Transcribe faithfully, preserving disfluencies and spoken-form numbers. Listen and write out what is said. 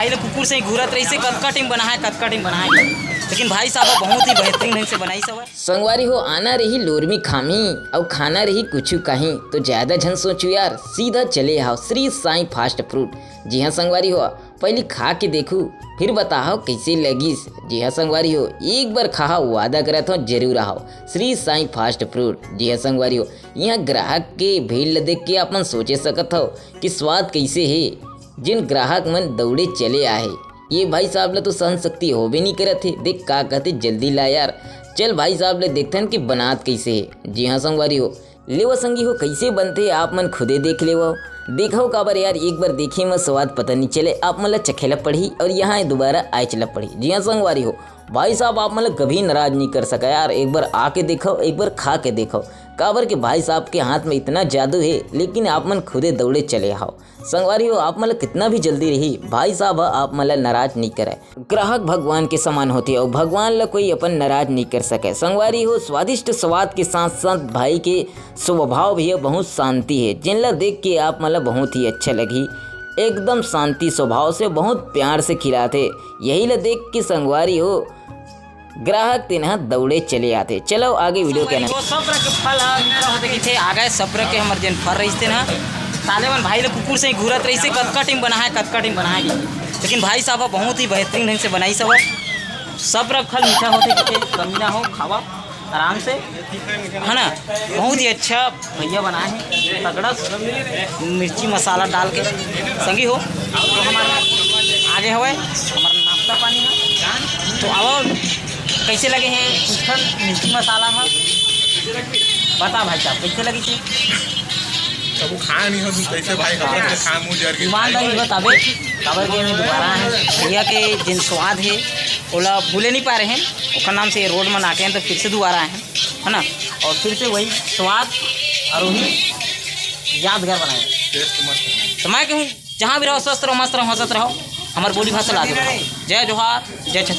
भाई ले कुकुर से ही घूरत रहिसे, कतका time बनाए, कतका time बनाए, लेकिन भाई साहब बहुत ही बेहतरीन ढंग से बनाइस हवय। संगवारी हो, आना रही लोरमी खामी, अउ खाना रही कुछु कहीं, तो ज्यादा झन सोचू यार, सीधा चले हाव श्री साईं फास्ट फूड। जी हाँ संगवारी हो, पहली खा के देखू, फिर बताहव कैसे लगिस। जी हाँ संगवारी हो, एक बार खाहा, वादा करत हव जरूर आहाव श्री साईं फास्ट फूड। जी हाँ संगवारी हो, यहाँ ग्राहक के भीड़ ल देख के आप मन सोचे सकत हव कि स्वाद कैसे हे। जिन ग्राहक मन दौड़े चले आए, ये भाई साहब ल तो सहन शक्ति होबे नहीं करत हे। देख का कहते, जल्दी ला यार, चल भाई साहब ले देखथन कि बनात कैसे हे। जी हाँ संगवारी हो, लेवा संगी हो, कैसे बनथे आप मन खुदे देख लेवव। देखव काबर यार, एक बार देखे म स्वाद पता नहीं चले, आप मन ल चखे ल पड़ही और यहाँ दोबारा आए चला पड़ही। जी हाँ संगवारी हो, भाई साहब आप मन ल कभी नाराज नहीं कर सका यार, एक बार आके देखव, एक बार खा के देखव, काबर के भाई साहब के हाथ में इतना जादू है, लेकिन आप मन खुदे दौड़े चले आओ। संगवारी हो, आप मन ल कितना भी जल्दी रही, भाई साहब ह आप मन ल नाराज नहीं करे। ग्राहक भगवान के समान होथे अउ भगवान ल कोई अपन नाराज नहीं कर सके। संगवारी हो, स्वादिष्ट स्वाद के साथ साथ भाई के स्वभाव भी बहुत शांति है, जिन ल देख के आप मन ल बहुत ही अच्छा लगही। एकदम शांति स्वभाव से बहुत प्यार से खिलाथे, यही ल देख के संगवारी हो, ग्राहक तेन ह दौड़े चले आथे। चलो आगे वीडियो के अंदर। वो सब तरह के फल ह, मीठा होथे कहिथे, आ गए सब तरह के हमर जेन फल रहिस तेन ह। साले मन भाई ले कुकुर से ही घूरत रहिसे, कतका time बनाए, कतका time बनाए, लेकिन भाई साहब ह बहुत ही बेहतरीन ढंग से बनाइस हवय। सब तरह के फल मीठा होथे कहिथे, कमी ना हो, खावा आराम से, है ना। बहुत ही अच्छा भैया बनाए हैं, तगड़ा मिर्ची मसाला डाल के। संगी हो, तो हमारा आगे हवय हमारा नाश्ता पानी है। तो आओ, कैसे लगे हैं चिकन मिर्ची मसाला है? बता भाई साहब, कैसे लगे थे? कबू खाए नहीं हो, कैसे भाई, हमरा से खा मुंह जर के। ईमानदारी बताबे, काबर के में दोबारा है, भैया के जिन स्वाद है, ओला भूले नहीं पा रहे हैं। ओकर नाम से ये रोड में नाटे हैं, तो फिर से दोबारा आए हैं, है ना। और फिर से वही स्वाद और वही यादगार बनाए। टेस्ट मस्त है। समय के हूँ, जहाँ भी रहो, स्वस्थ रहो, मस्त रहो, हंसत रहो, हमारे बोली भाषा लागू रहो। जय जोहार, जय छत्तीसगढ़।